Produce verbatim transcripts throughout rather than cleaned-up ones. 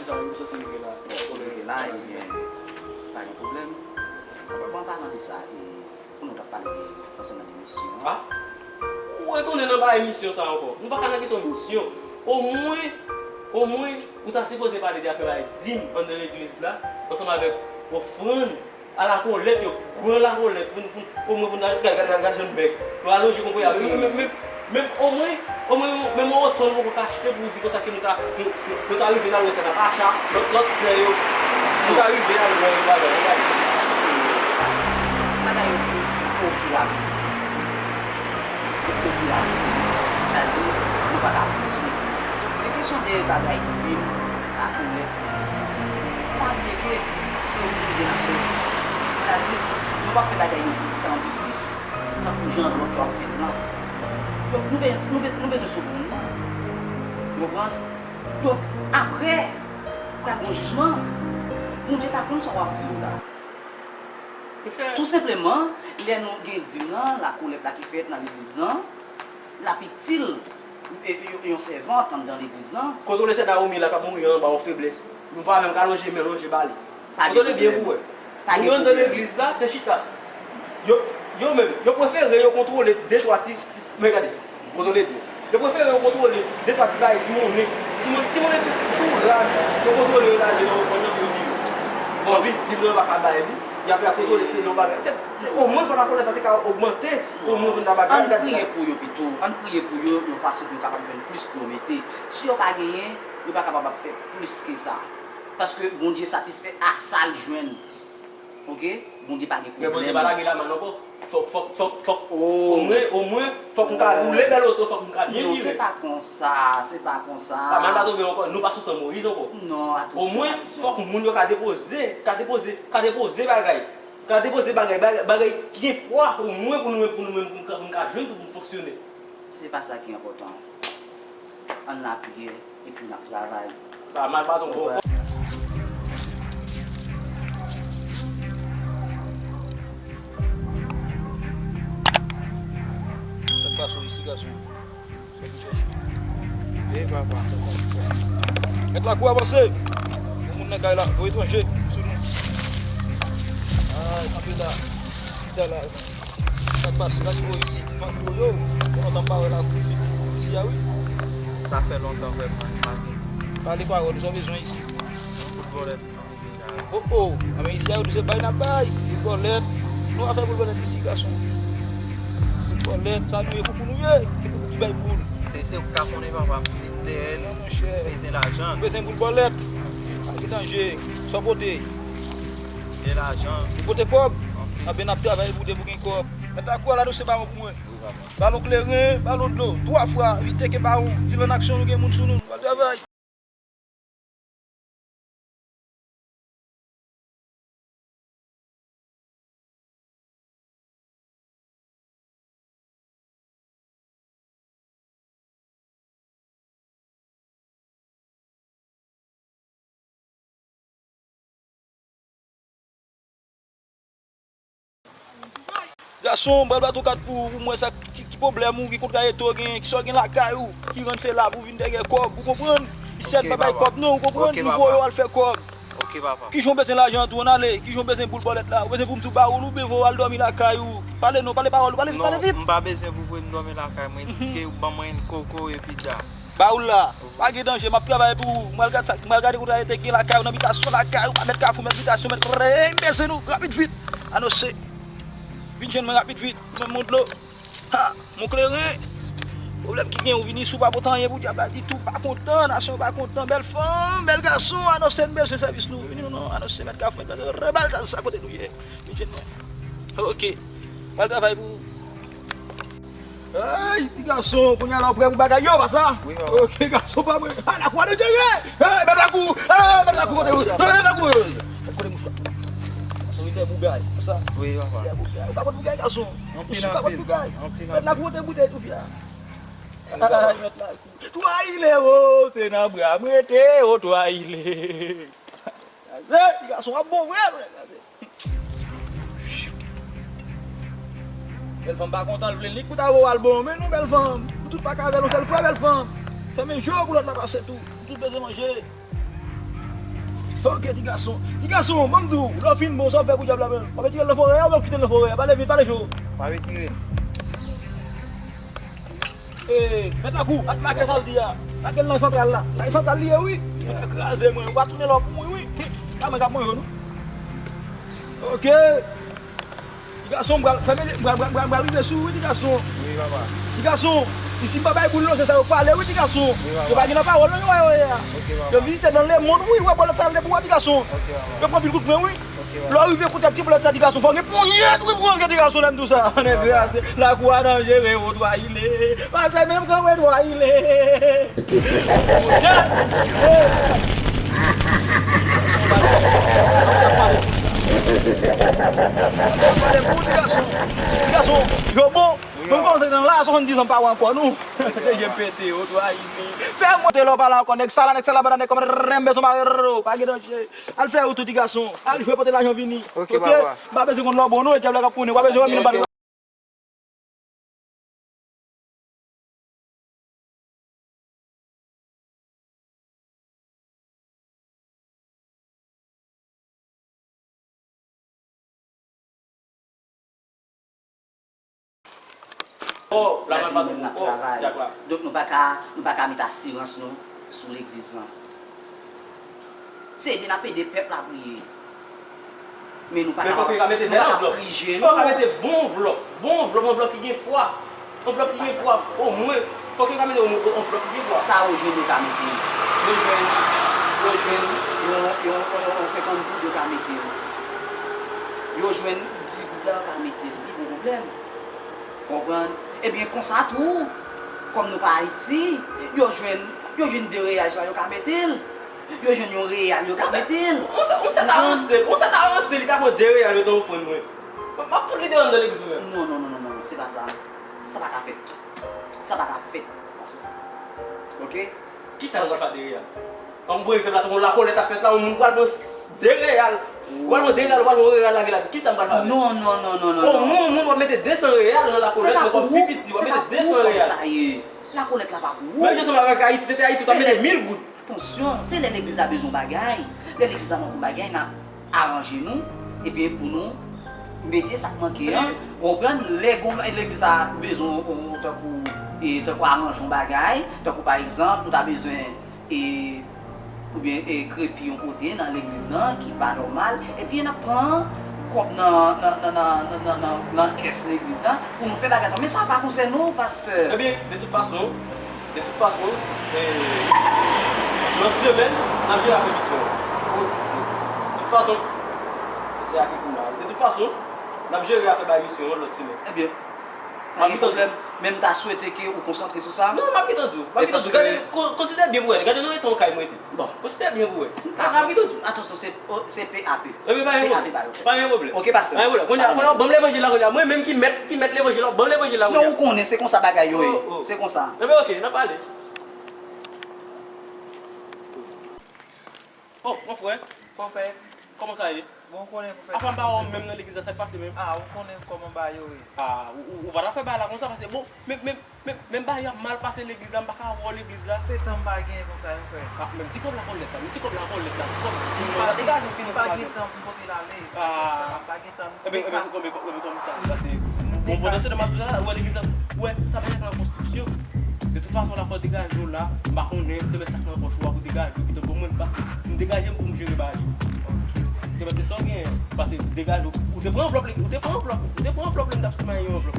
Sa, nou sòti rive la. Bon, nou rive la, ebyen, pa gen pwoblèm. Bon, an palan de sa, e, pou nou t ap pale de, konsènan de misyon an. Ah, ou retounen nan bagay misyon sa ankò. Nou pa ka nan kesyon misyon. Omwen, omwen, ou ta sipoze pale de afè bay dim anndan legliz la, ansanm avèk ofrann. Alakolèt yo, gran lakolèt, pou, pou, omwen pou n al, gade, gade, gade, gade jan n bèk. Yo alonje konpè a, men, men, men, men, omwen, omwen, menm yon wotòn poko ka achte pou w di konsa ke nou ta, nou, nou, nou ta rive nan lwès la, nan Pacha, lòt, lòt sè yo, nou ta rive nan lwès yo, bagay, bagay. Bagay yo se ofiravize. Se ofiravize. Sètadi, nou pa ka preche. Donk, lè kesyon de bagay dim, lakolèt, pa bliye ke se oblije n ap sèvi. Sètadi, nou p ap fè bagay yo pou tan biznis, tankou jan lòt yo ap fè l lan. Donk, nou be-, nou be-, nou bezwen sou moun nan. Ou konprann? Donk, apre, pral gen yon jijman. Bondye pa konn sa w ap di yo la. Tou senpleman, lè nou gen dim nan, lakolèt la ki fèt nan legliz lan, l ap itil, e, yon, yon sèvant anndan legliz lan. Kontwole sè Naomi la k ap mouri anba yon feblès. Nou pa menm ka lonje men, lonje ba li. Kontwole byen pou wè. Moun yo anndan legliz la, se chita. Yo, yo menm, yo prefere yo kontwole de twa ti, ti, men gade, kontwole byen. Yo prefere yo kontwole de twa ti bagay, ti monnen. Ti mon-, ti monnen tou, tou raz, yo kontwole yo lage nan ofrann nan pou yo vire. Bon, anvi di nou pa ka bay li, y ap, y ap kontwole se yon bagay. Se, se omwen fò lakolèt la te ka ogmante pou moun vin nan bagay. Ann priye pou yo pito. Ann priye pou yo yon fason pou yo kapab jwenn plis pou yo mete. Si yo pa genyen, yo pa kapab ap fè plis ke sa. Paske Bondye satisfè a sa l jwenn. Oke? Bondye pa gen pwoblèm. Men Bondye pa lage laman n ankò. Fòk, fòk, fòk, fòk. Oh. Omwen, omwen, fòk m ka woule bèl oto, fòk m ka byen vive. Non, se pa konsa, se pa konsa. Laman n pa tonbe ankò, nou pa sou tan Moyiz ankò. Non, atansyon, atansyon. Omwen, fòk moun yo ka depoze, ka depoze, ka depoze bagay. Ka depoze bagay, bagay, bagay ki gen pwa omwen pou nou menm, pou nou menm, pou n ka, pou n ka jwenn tou pou n fonksyone. Se pa sa ki enpòtan. Ann lapriyè, epi n ap travay. Sa mal pa tonbe ankò. Sa k pase w isi, gason? E papa. Mèt lakou avanse. Yon moun nan kay la, yon etranje sou nou. Ay, kanpe la. Chita la. Sa k pase la, ki bò isit? Fanm yo, yo. Pou lontan m pa wè lakou isit. Isi a, wi. Sa fè lontan vrèman, m pa gen. Pale pawòl, sa w bezwen isit? Yon kout bòlèt. Oh, oh. Anben isi a, yo di se bay n ap bay. Boul bòlèt. Nou pa fè boul bòlèt isi, gason. Boul bòlèt, sa nou ye, koukou nou ye. Se koukou ki bay boul. Se, se ou k ka konnen, papa, m vin dèyè l. Non, monchè. Bezwen lajan. Bezwen boul bòlèt. Pa gen danje. Sa w pote? Gen lajan. Ou pote kòb? Anpil. Anben n ap travay pou de pou gen kòb. Mèt lakou a la, nou se bawon pou mwen. Wi, papa. Balon kleren, balon dlo, twa fwa, li teke bawon. Di l an aksyon, nou gen moun sou nou. Nou pral travay. Gason, m pral bat ou kat pou, pou m wè sa ki, ki pwoblèm ou, ki kontra eto gen, ki sa w gen lakay ou, ki rann se la pou vin dèyè kòb, ou konprann? Isi a n pa bay kòb non, ou konprann? Nou voye w al fè kòb. Oke, papa. Kijan w bezwen lajan an tou, ann ale? Kijan w bezwen boul bòlèt la? Ou bezwen pou m tou ba ou l oubyen voye w al dòmi lakay ou? Pale non, pale pawòl ou, pale vit, pale vit. Non, m pa bezwen pou voye m dòmi lakay mwen, diske ou ban mwen yon koko epi da. Ba ou l la. Pa gen danje, m ap travay pou ou. M pral gad sa, m pral gade kontra eto gen lakay ou, nan bitasyon lakay ou, pa mèt kafou, mèt bitasyon, mèt krèy, m bezwen nou, rapid vit. Anonse. Vin jwenn mwen rapid vit, mwen moun dlo. Ha, mon kleren. Pwoblèm ki gen, ou vini sou pa pote anyen pou dyab la ditou, pa kontan, nasyon pa kontan, bèl fanm, bèl gason, anonse n bezwen sèvis nou. Vini non, non, anonse mèt kafou, mèt gason, rebal sa kote nou ye. Vin jwenn mwen. Oke. M pral travay pou ou. Ay, ti gason, kounye a la w prè pou bagay yo, pa sa? Wi, papa. Oke, gason pa mwen. Ah, lakou a danjere! Hey, mèt lakou! Hey, mèt lakou, kote ou? Hey, mèt lakou! Kote mouchwa? Gason, li fè bougay, pa sa? Wi, papa. Li fè bougay. Ou pa pot bougay, gason? Ou si ou pa pot bougay? Anpil, anpil. Mèt lakou, kote boutèy tou, fi a? Ay, mèt lakou. Twa ile, o, se nan bra m rete, o, twa ile. Gason, ti gason ap bon vre, vre. Bèl fanm pa kontan, l vle nik pou ta voye w al bon, men non, bèl fanm. Nou tout pa ka avè l yon sèl fwa, bèl fanm. Fèmen je w pou lòt la pase tou. Nou tout bezwen manje. Ok, ti gason. Ti gason, ban m di w, lè w fin bon, sa w fè pou dyab la menm? W ap retire l nan forè a oubyen w kite l nan forè a? Pale vit, pale cho. W ap retire l. Ee, mèt lakou, ak make sa l di a. Make l nan santral la. Sa e santral li ye, wi. Mwen kraze mwen, w a tounen lò pou mwen, wi. Pa mwen k ap manje w, non. Ok. Ti gason, m pral fèmen, m pral, m pral, m pral, m pral rive sou ou, wi, ti gason. Wi, papa. Ti gason, isi m pa bay boul non, se sa yo pale, wi, ti gason. Wi, papa. Yo pa gen nan pawòl non, yo wè yo ye a. Ok, papa. Yo vizitè nan lemonn, wi, wè bòlèt sa l de pou wè, ti gason. Ok, papa. Yo pran pil kout pwen, wi. Ok, papa. Lè w rive kote ti bòlèt sa, ti gason, fò gen ponyèt, wi, pou antre, ti gason, lè m di w sa. Nèg yo ase, lakou a danjere, o twa ile. Pase menm kanpe twa ile. Pale pou ti gason. Ti gason, yo bon. Menm kòmanse nan la, swasanndiz an pa wè ankò, non. Se je pete, o twa ini. Fè mwen te lè w pale ankò, nèg sala, nèg sala, banda, nèg kòm renmen son marero. Pa gen danje. Al fè ou tou, ti gason. Al jwe pote lajan vini. Ok, papa. M pa bezwen konn lè w bon, non, e dyab la k ap konnen. W pa bezwen wè m nan bal. Oh, la, la, la, oh, travay. Donk nou pa ka, nou pa ka met asirans nou sou legliz lan. Se ede n ap ede pèp la priye. Men nou pa ka, nou pa ka prije nou. Fòk yo ka mete bon anvlòp. Bon anvlòp, anvlòp ki gen pwa. Anvlòp ki gen pwa. Omwen, fòk yo ka mete omwen anvlòp ki gen pwa. Sa yo jwenn yo ka mete. Yo jwenn, yo jwenn yon, yon, yon, yon senkant goud yo ka mete. Yo jwenn dis goud la yo ka mete. Li gon pwoblèm. Konprann? Ebyen konsa tou, kòm nou pa Ayiti, yo jwenn, yo jwenn de reyal sa yo ka mete l. Yo jwenn yon reyal, yo ka mete l. Yon sèt, yon sèt avanse, yon sèt avanse, li ka pran de reyal, yo te ofrann mwen. M ap fout li deyò anndan legliz mwen. Non, non, non, non, non, non, se pa sa. Sa pa ka fèt. Sa pa ka fèt. Oke? Kisa yo pral fè ak de reyal? An, m pran egzanp la, tankou lakolèt ap fèt la, yon moun pral pran de reyal. Ou pral pran de reyal, ou pral pran yon reyal lage ladan. Kisa m pral fè avè l? Non, non, non, non, non. Omwen yon moun w ap mete de san reyal nan lakolèt, nan kòb pi piti, w ap mete de san reyal. Se pa pou ou kòb sa ye. Lakolèt la pa pou ou. Menm jan ansanm avèk Ayiti, se te Ayiti, w t ap mete mil goud. Atansyon, se lè legliz la bezwen yon bagay. Lè legliz la manke yon bagay, n ap aranje nou, ebyen pou nou mete sa k manke an. Ou konprann? Lè gon, legliz la bezwen yon, tankou, e, tankou aranje yon bagay, tankou pa egzanp, ou ta bezwen e, oubyen, e, krepi yon kote nan legliz lan ki pa nòmal, ebyen n ap pran kòb nan, nan, nan, nan, nan, nan, nan kès legliz lan pou nou fè bagay sa. Men sa pa konsène w, pastè. Ebyen, de tout fason, de tout fason, e, lòt semèn, n ap jere afè misyon an. De tout fason, se a ki pou mal. De tout fason, n ap jere afè bay misyon an lòt semèn. Ebyen, Pa gen pwoblèm. Men m ta swete ke ou konsantre sou sa. Non, m ap gentan di w. M ap gentan di w. Gade, kon-, konsidere byen pou w wè. Gade nan eta yon kay mwen te. Bon. Konsidere byen pou w wè. M ap gentan di w. Atansyon, se, o, se P A P. Ebyen, pa gen pwoblèm. P A P ba yo fè. Pa gen pwoblèm. Ok, pastè. Pa gen pwoblèm. Kounye a, kounye a, ban m levanjil la kounye a. Mwen menm ki mèt, ki mèt levanjil la, ban m levanjil la kounye a. Non, ou konnen, se konsa bagay yo ye. Se konsa. Ebyen, ok, n ap pale. Oh, mon frè. Kòman sa ye? Bon, ou konnen pou fè. Apa m pa wè w menm nan legliz la, sa k pase menm? Ah, ou konnen kòman bagay yo ye. Ah, ou, ou, ou pa ta fè bagay la konsa, paske bon, men, men, men, men bagay yo ap mal pase legliz la, m pa ka wè w legliz la. Se tan m pa genyen konsa, wi, frè. Ah, men ti kòb lakòlèt la, men ti kòb lakòlèt la, ti kòb, ti kòb, degaje w vini ansanm avè m. M pa gen tan pou m pote l ale. Ah. M pa gen tan. Ebyen, ebyen, ebyen, ebyen, kòm sa, sa se bon, pandan se tan m ap di w sa, ou wè legliz la, ou wè, sa pa nan konstriksyon. De tout fason, la fò degaje w la, m pa konnen, ou te mèt sa k nan pòch ou a pou degaje w, kite pou mwen, paske m degaje m pou m jere bagay yo. Ou te mèt se sa w genyen, paske degaje w, ou te pran anvlòp, ou te pran anvlòp, ou te pran anvlòp, m t ap simaye yon anvlòp.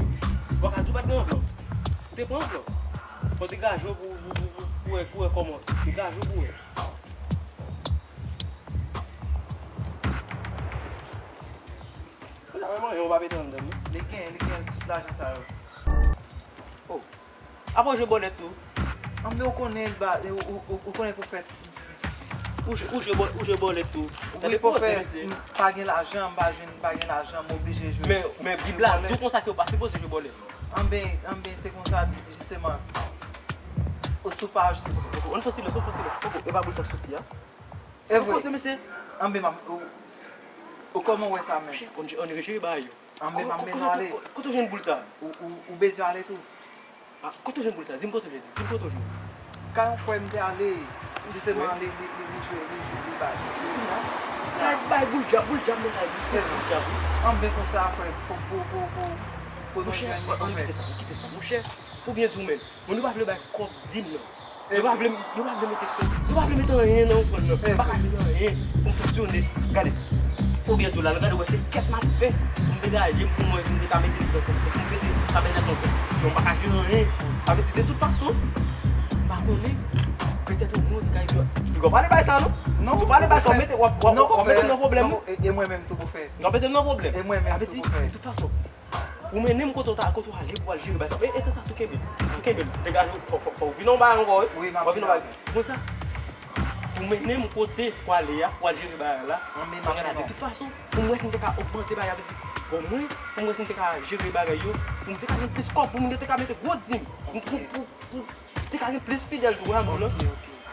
Ou pa ka di w pa t gen anvlòp. Ou te pran anvlòp. Fò degaje w pou, pou, pou, pou, pou wè, pou wè kòman. Degaje w pou wè. Ou la wè manyen, ou pa mete anndan, non? Li gen, li gen tout lajan sa yo. Oh. Apa w jwe bòlèt tou? Anben, ou konnen, ba, ou, ou, ou, ou konnen pou fèt. Ou jwe, ou jwe bò-, ou jwe bòlèt tou. Wi, pwofè, m pa gen lajan, m pa jwenn, m pa gen lajan, m oblije jwe. Men, men Bib la di w konsa ke w pa sipoze jwe bòlèt. Anben, anben, se konsa, jisteman. Ou sou paj, sou, sou. Ann fè silans, ann fè silans. Poko, e pa bri sa k soti a? E vre. Anben, m ap, ou, ou kòman w wè sa menm? Ann, ann jere bagay yo. Anben, m ap, men ale. Kote w jwenn boul sa? Ou, ou, ou bezwen ale tou? Ah, kote w jwenn boul sa? Di m kote w jwenn li. Di m kote w jwenn li. Kay yon frè m te ale. Jisteman, li, li, li, li jwe, li jwe, li bay. Sa bay boul djab, boul djab, men sa bay boul djab, wi. An, men konsa, frè, fòk pou, pou, pou, pou nou jwenn li, pou fè. Monchè, ann kite sa, ann kite sa, monchè. Pou byen di w menm, moun yo pa vle bay kòb dim nan. Yo pa vle, yo pa vle mete, yo pa vle mete anyen nan ofrann nan. M pa ka jere anyen pou m fonksyone. Gade, pou byen di w la, gade, w wè se kèt m ap fè pou m degaje m, pou m wè si m te ka mete li ankò, pou m mete tabènèk an konstriksyon. M pa ka jere anyen. Sa vle di, de tout fason, m pa konnen. Petèt yon moun ki ka ede w. Piga w pa ale bay sa, non. Non, si w pa ale bay sa, w mete, w ap, w ap, w ap mete m nan pwoblèm, wi. E, e mwen menm tou pou fè. W ap mete m nan pwoblèm. E mwen menm tou pou fè. Sa vle di, de tout fason, pou mennen m kote w ta, kote w ale pou w al jere bagay sa. E, e, etan sa, tou kenbe. Tou kenbe. Degaje w, fò, fò, fò w vin yon bagay ankò, wi. Wi, m ap vin yon bagay. Konn sa, pou mennen m kote w ale a, pou w al jere bagay la. Kounye a la, de tout fason, pou m wè si m te ka ogmante bagay, sa vle di, bon, mwen, pou m wè si m te ka jere bagay yo, pou m te ka jwenn plis kòb, pou moun yo te ka mete gwo dim. Pou, pou, pou, pou te ka gen plis fidèl tou, wi, moun nan.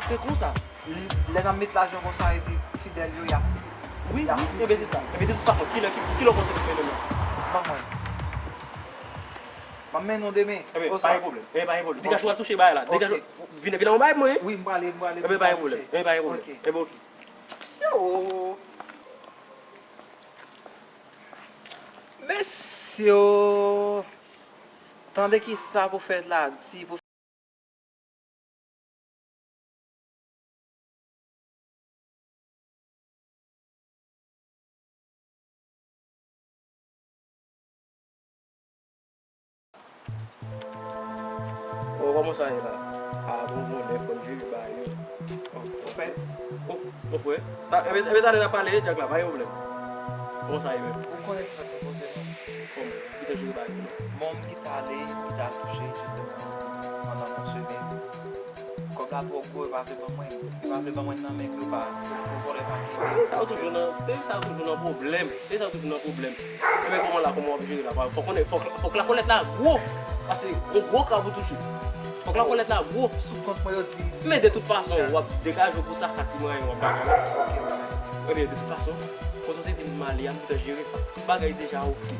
Se konsa. Lè n ap met lajan konsa, epi fidèl yo, y ap, wi, y ap wi, enben, se sa. Enben, de tout fason, kilè, ki, kilè w panse pou mennen m nan? Ban mwen. M ap mennen w demen. Enben, pa gen pwoblèm. Enben, pa gen pwoblèm. Degaje w al touche bagay la. Degaje w. Vin, vin anba mwen, wi. Wi, m prale, m prale. Enben, pa gen pwoblem. Enben, pa gen pwoblem. Enben, oke. Mesye, o. Mesye, o. Tande kisa pwofèt la di, pwofèt. O, kòman sa ye la? A, bon, bon, lè fò n jere bagay yo. O, o, frè. O, o, frè. Ta, enben, enben, talè n a pale, Jack la, pa gen pwoblèm. Kòman sa ye menm? Ou konnen sa k ap poze non. Kòman? Ou gentan jere bagay yo non? Bon, m gentan ale, m gentan al touche, jistèman, pandan yon semèn. Kòb la twò gwo, yo pa vle ban mwen. Yo pa vle ban mwen nan men yo pa. Pou vòlè pa gen. Peyi sa yo toujou nan, peyi sa yo toujou nan pwoblèm. Peyi sa yo toujou nan pwoblèm. Enben, kòman la, kòman w ap jere la? Fòk konnen, fòk, fòk lakòlèt la gwo. Paske yon gwo ka pou touche. Fòk lakòlèt la gwo. Sou kont mwen yo di. Men de tout fason, w ap degaje w pou sa, sa ti mwayen w ap bagay la. Enben, de tout fason, kote w te di m ale a, m te jere sa. Tout bagay deja oke.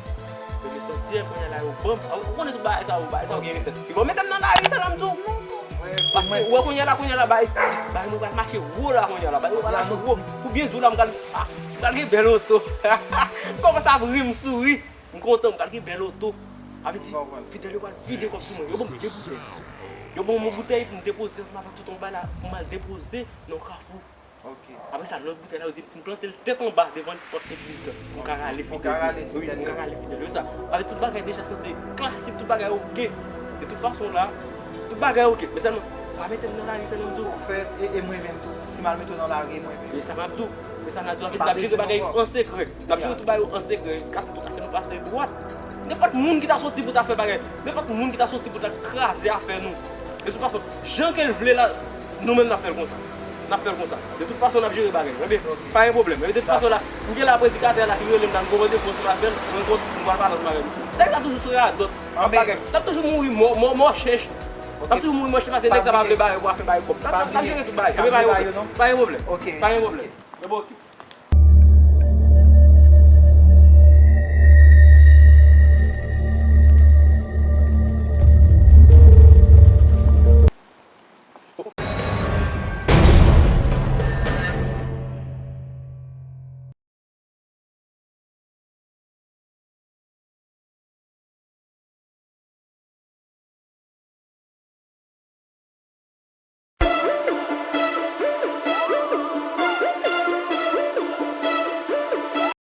Men lesansyèl, kounye a la, yo ban m. Ou konnen tout bagay sa yo, bagay sa yo gen reflèks. Yo mete m nan lari, sa la m di w. Paske, ou wè kounye a la, kounye a la, bagay, bagay nou pral mache wo la, kounye a la, bagay nou pral mache wo. Pou byen di w la, m pral, ah, m pral gen bèl oto. M kòmanse ap ri, m souri. M kontan, m pral gen bèl oto. Sa vle di, fidèl yo pral vide kòb sou mwen. Yo ban m de boutèy. Yo ban m yon boutèy pou m depoze ansanm avèk tout yon bagay la, pou m al depoze nan yon kafou. Ok. Apre sa, lòt boutèy la, yo di m pou m plante l tèt anba devan pòt legliz la. Pou m ka rale fidèl yo. Wi, pou m ka rale fidèl yo. Sa, avèk tout bagay deja sanse klasik, tout bagay oke. De tout fason la, tout bagay oke. Men sèlman, pa mete m nan lari, sèlman m di w. Ou fè, e, e mwen menm tou, si m al mete w nan lari, e mwen menm. E sa m ap di w. E sa m ap di w, n ap jere bagay yo an sekrè. N ap jere tout bagay yo an sekrè jiskaske tout afè nou pase dwat. Nenpòt moun ki ta soti pou ta fè bagay, nenpòt moun ki ta soti pou ta kraze afè nou. De tout fason, jan ke l vle la, nou menm n ap fè l konsa. N ap fè l konsa. De tout fason, n ap jere bagay. Enben, pa gen pwoblèm. Enben, de tout fason la, m gen la predikatè la ki rele m la, m gen randevou ansanm avè l, rankont, m pral pale ansanm avè misye. Nèg sa toujou sou radòt, ap bagay. N ap toujou mouri mò, mò, mò chèch. N ap toujou mouri mò chèch paske nèg sa pa vle bagay pou afè bagay kòb. N ap, n ap jere tout bagay. Enben, pa gen pwoblèm. Pa gen pwoblèm. Pa gen pwoblèm. Enben, oke.